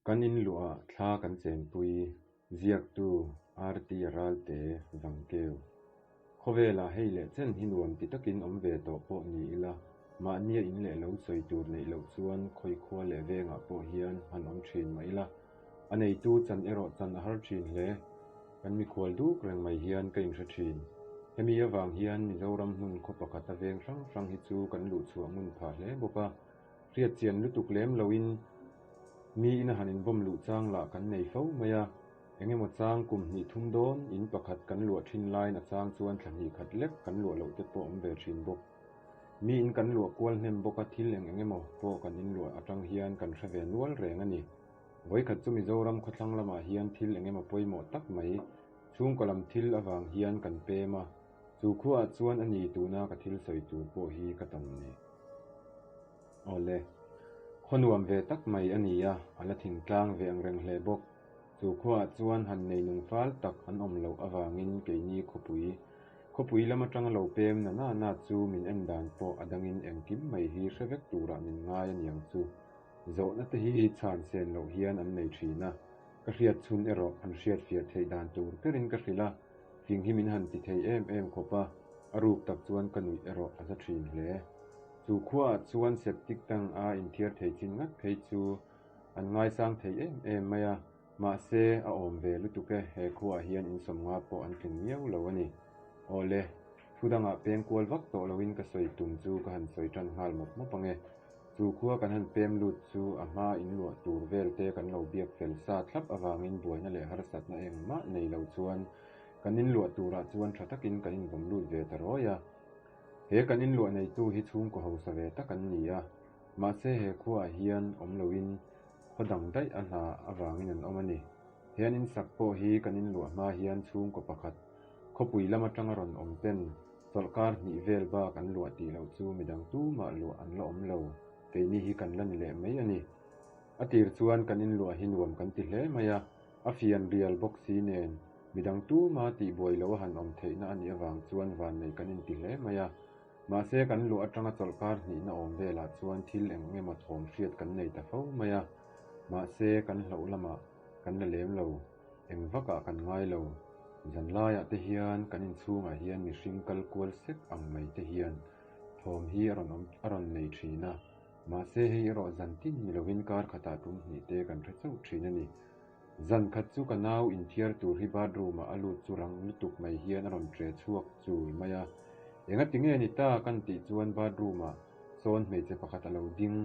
Kan in luah thla kan chenpui, ziaktu RT Ralte Vangkeu. Khawvelah hei leh chen hi nuam ti takin awm ve tawh pawh ni ila, mahnia in leh lo sawi tur neih loh chuan khawi khua leh vengah pawh hian han awm thin mah ila, a neitu chan erawh chan a har thin hle. Kan mikhual duk reng mai hian ka inhre thin. Hemi avang hian Mizoram hmun khaw pakhata veng hrang hrang hi chu kan luhchhuah ngun phah hle bawk a. Hriat chian lutuk lem loin mi ina han inbawm luh chang lah kan nei fo mai a, eng emaw chang kum hnih thum dawn in pakhat kan luah thin laiin a chang chuan thla hnih khat lek kan luah loh te pawh awm ve thin bawk. Mi in kan luah kual hnem bawk a thil eng eng emaw pawh kan inluah atang hian kan hre ve nual reng a ni. Vawikhat chu Mizoram khawthlang lamah hian thil eng emaw pawimawh tak mai chhungkaw lam thil avang hian kan pem a, chu khuaah chuan a ni tuna ka thil sawi tur pawh hi ka tam ni. Awle, khaw nuam ve tak mai a ni a, a la thingtlang ve ang reng hle bawk. Chu khuaah chuan han nei nung fal tak an awm loh avangin keini khawpui, khawpui lam atanga lo pem na na na chu min en dan pawh a dangin engkim mai hi hre vek turah min ngai a niang chu. Zawhna te hi chhan sen loh hian an nei thin a, ka hriat chhun erawh an hriat fiah theih dan tur berin ka hrilh a, fing hi min han ti thei em em khawp a, a ruk tak chuan ka nuih erawh a za thin hle. Chu khuaah chuan septic tank a inthiar thei chin ngat phei chu an ngaisang thei em em mai a, mahse a awm ve lutuk e, he khuaah hian insawmnga pawh an tling miau lo a ni. Awle, thu dangah peng kual vak tawh loin ka sawi tum chu ka han sawi tan nghal mawp mawp ange. Chu khua kan han pem lut chu a hma inluah tur vel te kan lo biak fel sa thlap avangin buaina leh harsatna engmah nei lo chuan kan inluah turah chuan tha takin kan invawm lut ve ta rawi a. He kan inluah neitu hi chhungkaw hausa ve tak an ni a, mahse he khuaah hian awm loin khaw dang daih a hna avangin an awm a ni. He an insak pawh hi kan inluah hma hian chhungkaw pakhat khawpui lam atanga rawn awm ten chawlhkar hnih vel bak an luah tih loh chu midang tumah luah an la awm lo, keini hi kan la ni leh mai a ni. A tir chuan kan inluah hi nuam kan ti hle mai a, A fian rial bawk si nen, midang tuma tihbuai lo a han awm theihna a nih avang chuan vannei kan inti hle mai a. Mahse kan luah atanga chawlhkar hnihna awm velah chuan thil eng emaw thawm hriat kan nei ta fo mai a. Mahse kan hlauh lamah kan la lem lo, eng vakah kan ngai lo. Zan laiah te hian kan inchhungah hian mihring kal kual sek ang mai te hian thawm hi a rawn awm a rawn nei thin a. Mahse hei erawh zan tin ni lovin kar khatah tum hnih te kan hre chauh thin a ni. Zan khat chu ka nau inthiar tur hi bathroom ah a lut chu rang lutuk mai hian a rawn tre chhuak chul mai a. Engati nge ni ta kan tih chuan bathroom ah sawn hmeichhe pakhat a lo ding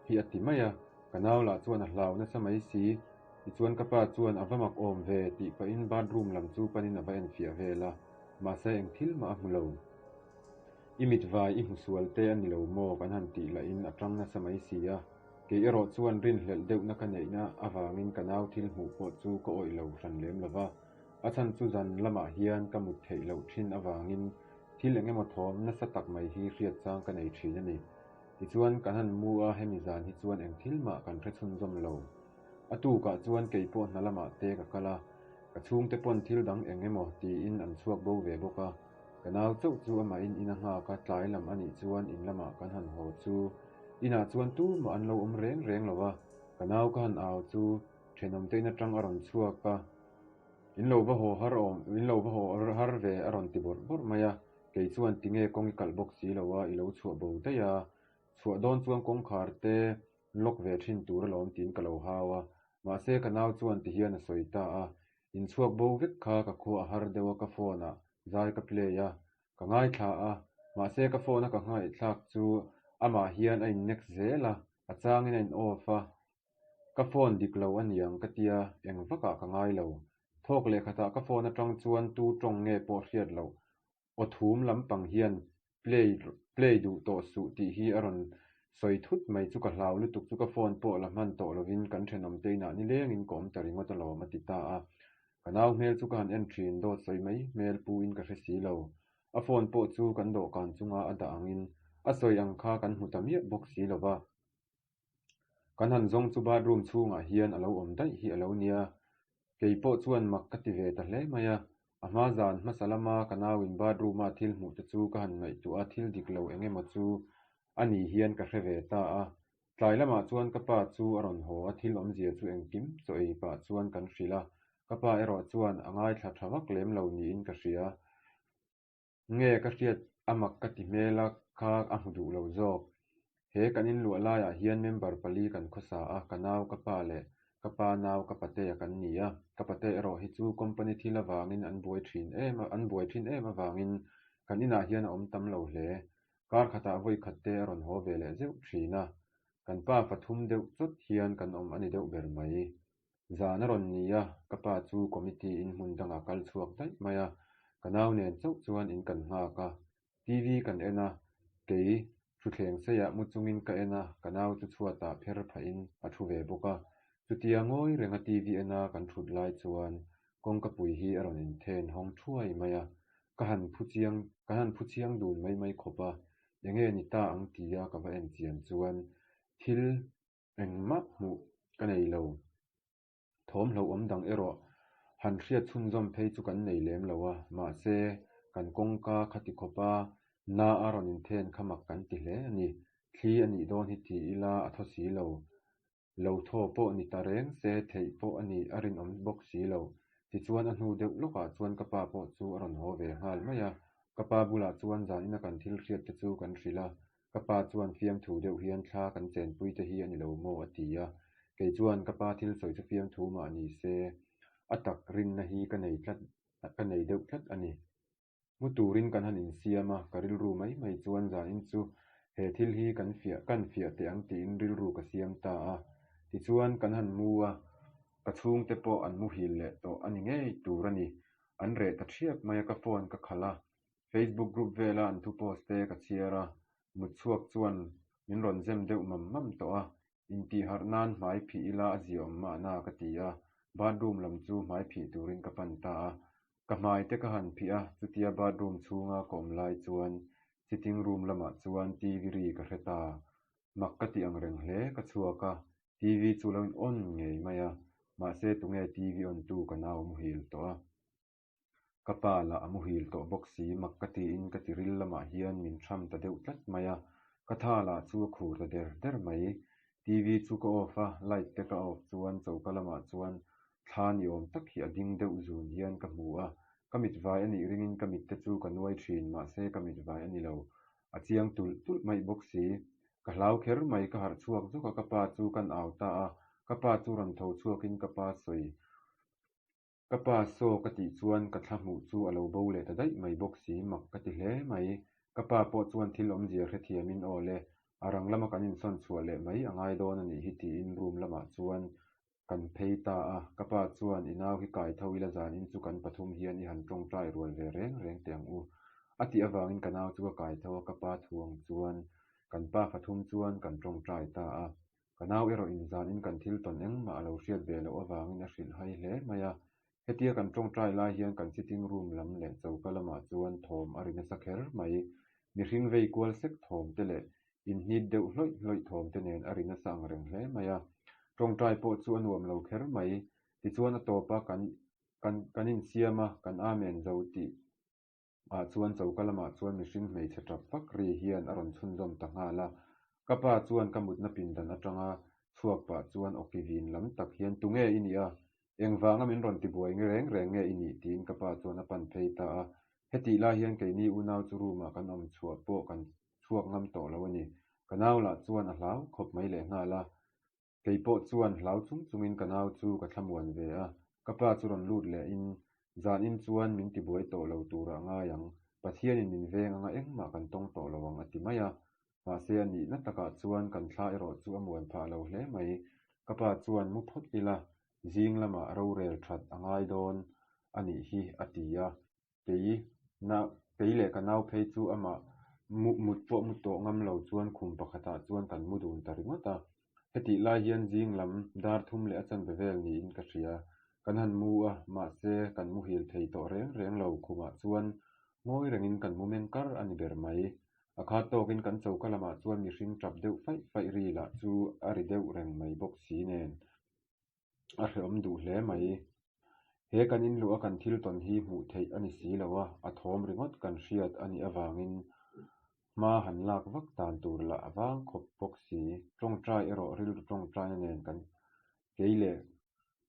hi a ti mai a, ka nau lah chuan a hlau nasa mai si. Tichuan ka pa chuan a va mak awm ve tih pahin bathroom lam chu panin a va enfiah vel a, mahse eng thil mah a hmu lo. I mit vai i hmu sual te a ni lo maw kan han tih lahin a tang nasa mai si a, kei erawh chuan rinhlelh deuhna ka neihna avangin ka nau thil hmuh pawh chu ka awih lo hran lem lo va, a chhan chu zan lamah hian ka mut theih loh thin avangin thil eng emaw thawm nasa tak mai hi hriat chang ka nei thin a ni. Tichuan kan han mu a, hemi zan hi chuan eng thil mah kan hre chhunzawm lo. A tukah chuan kei pawh hna lamah te ka kal a, ka chhungte pawn thil dang eng emaw tiin an chhuak bo ve bawk a, Ka nau chauh chu amahin in a nghak a, tlai lam a nih chuan in lamah kan han haw chu inah chuan tumah an lo awm reng reng lo a, ka nau ka han au chu thenawmte in atang a rawn chhuak a, in lo va haw har awm, in lo va haw har ve a rawn ti bawrh bawrh mai a, kei chuan tinge kawng i kalh bawk si lo a, i lo chhuah bo daih a, chhuah dawn chuan kawngkhar te lock ve thin tur alawm tiin ka lo hau a, mahse ka nau chuan tihian a sawi ta a, Inchhuak bo vek kha ka khua a har deuh a ka phone ah zai ka play a, ka ngaithla a, mahse ka phone a ka ngaihthlak chu amah hian a in next zel a, a changin a in off a, ka phone dik lo a niang ka tia eng vakah ka ngai lo. Thawk leh khatah ka phone atang chuan tu tawng nge pawh hriat loh Aw thum lampang hian play play duh tawh suh tih hi a rawn sawi thut mai chu ka hlau lutuk chu ka phone pawh la hman tawh lovin kan thenawm te inah nilengin ka awm ta ringawt alawm a ti ta a. Ka nau hmel chu ka han en thin dawt sawi mai hmel pu in ka hre si lo. A phone pawh chu kan dawhkan chunga a dah angin a sawi ang kha kan hmu ta miah bawk si lova. Kan han zawng chu bathroom chhungah hian a lo awm daih hi a lo nia. Kei pawh chuan mak ka ti ve ta hle mai a, a hma zan hmasa lama ka nauin bathroom-a thil hmuh te chu ka han ngaihtuah a, thil dik lo eng emaw chu a ni hian ka hre ve ta a. Tlai lamah chuan ka pa chu a rawn haw a, thil awmzia chu engkim chaw ei pah chuan kan hrilh a, ka pa erawh chuan a ngaithla tha vak lem lo niin ka hria. Nge ka hriat a mak ka ti hmel a kha a hmu duh lo zawk. He kan inluah laiah hian member pali kan khawsa a, ka nau, ka pa leh ka pa nau ka patea kan ni a, ka pate erawh hi chu company thil avangin an buai thin em a, an buai thin em avangin kan inah hian a awm tam lo hle. Kar khatah vawi khat te a rawn haw ve leh zeuh thin a, kan pa pathum deuh chawt hian kan awm a ni deuh ber mai. Zan a rawn ni a, ka pa chu committee in hmun dangah kal chhuak daih mai a, ka nau nen chauh chuan in kan nghak a, TV kan en a, kei thuthleng seiah mu chungin ka en a, ka nau chu chhuatah pher phahin a thu ve bawk a, chutia ngawi renga TV en a kan thut lai chuan kawngkapui hi a rawn inthen hawng thuai mai a, ka han phu chiang kan han phu chiang dun mai mai khawp a, enge ni ta ang tia ka va en chian chuan thil Engmah hmuh ka nei lo. Thawm hlauhawm dang erawh han hriat chhunzawm phei chu kan nei lem lo a, mahse kan kawngka khati khawpa na a rawn inthen kha mak kan ti hle a ni. Thli a nih dawn hi ti ila a thaw si lo. Lo thaw pawh ni ta reng se theih pawh a nih a rinawm bawk si lo. Tichuan a hnu deuh lawkah chuan ka pa pawh chu a rawn haw ve nghal mai a, ka pa bulah chuan zanina kan thil hriat te chu kan hrilh a, Ka pa chuan fiamthu deuh hian thla kan chenpui te hi a ni lo maw a ti a, kei chuan ka pa thil sawi chu fiamthu mah ni se a tak rinna hi ka nei tlat ka nei deuh tlat a ni. Mu turin kan han insiam a, ka rilru mai mai chuan zanin chu he thil hi kan fiah kan fiah teh ang tiin rilru ka siam ta a. Tichuan kan han mu a, ka chhungte pawh an muhil leh tawh a ni ngei tur a ni. An reh ta ṭhiap mai a, ka phone ka khalh a, Facebook group vela an thu post te ka chhiar a, mut chhuak chuan min rawn zem deuh mam mam tawh a, intih harh nan hmai phih ila a ziaawm mahna ka ti a, bathroom lam chu hmai phih turin ka pan ta a, ka hmai te ka han phih a, chutia bathroom chhunga ka awm lai chuan sitting room lamah chuan TV ri ka hre ta, mak ka tih ang reng hle ka chhuak a, TV chu lo in on ngei mai a, mahse tunge TV on tu ka nau muhil tawh a. Ka pa lah a muhil tawh bawk si, mak ka tiin ka tiril lamah hian min ṭham ta deuh tlat mai a, ka tha lah chu a khur ta der der mai. TV chu ka off a, light te ka off chuan choka lamah chuan thla ni awm tak hi a ding deuh zun hian ka hmu a, ka mitvai a nih ringin ka mit te chu ka nuai ṭhin, mahse ka mitvai a ni lo. A chiang tulh tulh mai bawk si. Ka hlau kher mai, ka harh chhuak zawk a, ka pa chu kan au ta a, ka pa chu rawn tho chhuakin ka pa sawi Ka pa saw ka tih chuan ka thla hmuh chu a lo bo leh ta daih mai bawk si, mak ka ti hle mai. Ka pa pawh chuan thil awmzia hrethiamin aw le, a rang lama kan insawn chhuah leh mai a ngai dawn a nih hi tiin room lamah chuan kan phei ta a. Ka pa chuan i nau hi kai tho ila zanin chu kan pathum hian i han tawngtai rual ve reng reng teh ang u a tih avangin ka nau chu ka kai tho a, ka pa thu ang chuan kan pa pathum chuan kan tawngtai ta a. Ka nau erawh inzanin kan thil tawn engmah a lo hriat ve loh avangin a hrilh hai hle mai a. Hetia kan tawngtai lai hian kan sitting room lam leh choka lamah chuan thawm a ri nasa kher mai. Mihring vei kual sek thawm te leh inhnit deuh hlawih hlawih thawm te nen a ri nasa ang reng hle mai a. Tawngtai pawh chu a nuam lo kher mai. Tichuan a tawpa kan kan kan insiam a, kan amen zo tih ah chuan choka lamah chuan mihring hmeichhe tap vak ri hian a rawn chhunzawm ta nghal a. Ka pa chuan ka mutna pindan atanga chhuak pah chuan awki vin lam tak hian tunge i nih a? Engvanga min rawn tibuai reng reng nge i nih? tiin ka pa chuan a pan phei ta a. Hetih lai hian keini unau chu room ah kan awm chhuah pawh kan chhuak ngam tawh lo a ni. Ka nau lah chuan a hlau khawp mai lehnghal a. Kei pawh chuan hlau chung chungin ka nau chu ka thlamuan ve a, ka pa chu rawn lut lehin zanin chuan min tibuai tawh lo turah ngai ang, Pathianin min veng anga engmah kan tawng tawh lo ang a ti mai a. Mahse a nihna takah chuan kan thla erawh chu a muan phah lo hle mai. Ka pa chuan mu phawt ila, zing lamah rorel that a ngai dawn a nih hi a ti a. Kei na kei leh ka nau phei chu amah mu mut pawh mu tawh ngam lo chuan khum pakhatah chuan kan mu dun ta ringawt a. Hetih lai hian zing lam dar thum leh a chanve vel niin ka hria. Kan han mu a, mahse kan muhil thei tawh reng reng lo khumah chuan ngawi rengin kan mu meng kar a ni ber mai. A khat tawkin kan choka lamah chuan mihring tap deuh faih faih ri lah chu a ri deuh reng mai bawk si nen a hrehawm duh hle mai. He kan inluah a kan thil tawn hi hmuh theih a ni si lo a, a thawm ringawt kan hriat a nih avangin. Hma han lak vak dan tur lah a vang khawp bawk si. Tawngtai erawh rilru tawngtaina nen kan kei leh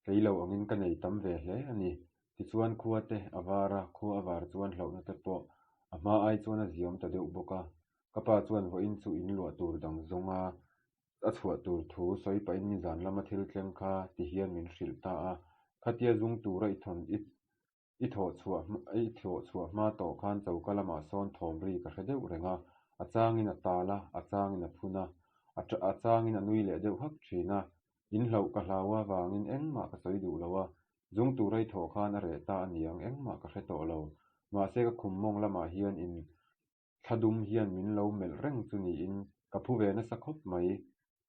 kei lo angin ka nei tam ve hle a ni. Tichuan khua te a var a, khua a var chuan hlauhna te pawh a hma ai chuan a ziawm ta deuh bawk a. Ka pa chuan vawiin chu in luah tur dang zawnga a chhuah tur thu sawi pahin nizan lama thil thleng kha ti hian min hrilh ta a. Khatia zung tura i thawn i I thawh chhuah i thawh chhuah hma tawh khan choka lamah sawn thawm ri ka hre deuh reng a, a changin a tal a, a changin a phun a, a a changin a nui leh deuh hak thin a. In hlauh ka hlau avangin engmah ka sawi duh lo a, zung tura i thawh khan a reh ta a niang engmah ka hre tawh lo. Mahse ka khum mawng lamah hian in Thla dum hian min lo melh reng chu niin ka phu ve nasa khawp mai.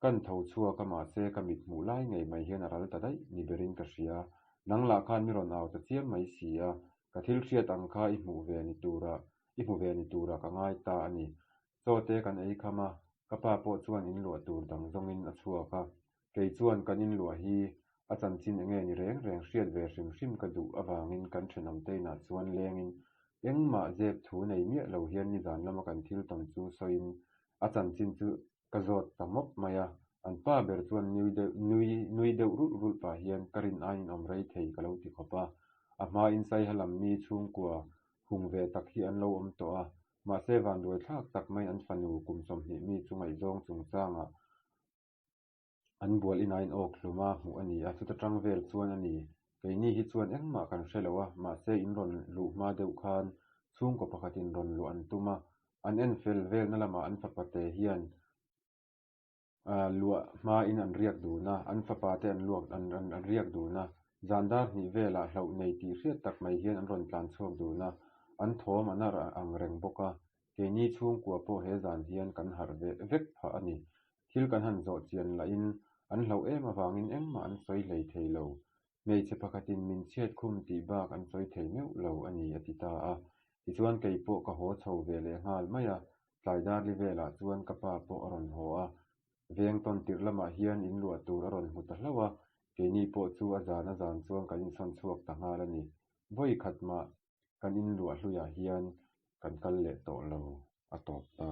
Kan tho chhuak a mahse ka mit hmuh lai ngei mai hian a ral ta daih ni berin ka hria. Nang lah khan mi rawn au ta chiam mai si a, ka thil hriat ang kha i hmuh ve ni turah i hmu ve ni turah ka ngai ta a ni. Chaw te kan ei kham a, ka pa pawh chuan in luah tur dang zawngin a chhuak a. Kei chuan kan in luah hi a chanchin enge ni reng reng hriat ve hrim hrim ka duh avangin kan thenawmte inah chuan lengin engmah zep thu nei miah lo hian nizan lama kan thil tawn chu sawiin a chanchin chu ka zawt ta mawp mai a. An pa ber chuan nui deuh nui nui deuh rulh rulh pah hian ka rin aiin awm rei thei ka lo ti khawp a. A hmain Saiha lam mi chhungkua hung ve tak hi an lo awm tawh a. Mahse vanduai thlak tak mai an fanu kum 20 mi chu ngaihzawng chungchangah An bual inah in awk hlum a hmuh a ni a, chuta tang vel chuan a ni. Keini hi chuan engmah kan hre lo a, mahse in rawn luh hma deuh khan chhungkaw pakhatin rawn luah an tum a, an en fel velna lamah an fapate hian luah hmain an riak dun a, an fapate an luak an an riak dun a, zan dar hnih velah hlauh nei tih hriat tak mai hian an rawn tlan chhuak dun a, an thawm an arh ang reng bawk a, keini chhungkua pawh he zan hian kan harh vek phah a ni. Thil kan han zawh chian lahin an hlauh em avangin engmah an sawi hlei thei lo. Hmeichhe pakhatin min chhiat khum tih bak an sawi thei meuh lo a ni a ti ta a. Tichuan kei pawh ka haw chho ve leh nghal mai a, tlai darli velah chuan ka pa pawh a rawn haw a. Veng tawn tirh lamah hian in luah tur a rawn hmu ta hlauh a, keini pawh chu a zan a zan chuan kan insawn chhuak ta nghal a ni. Vawi khat mah kan in luah hluiah hian kan kal leh tawh lo a tawp ta.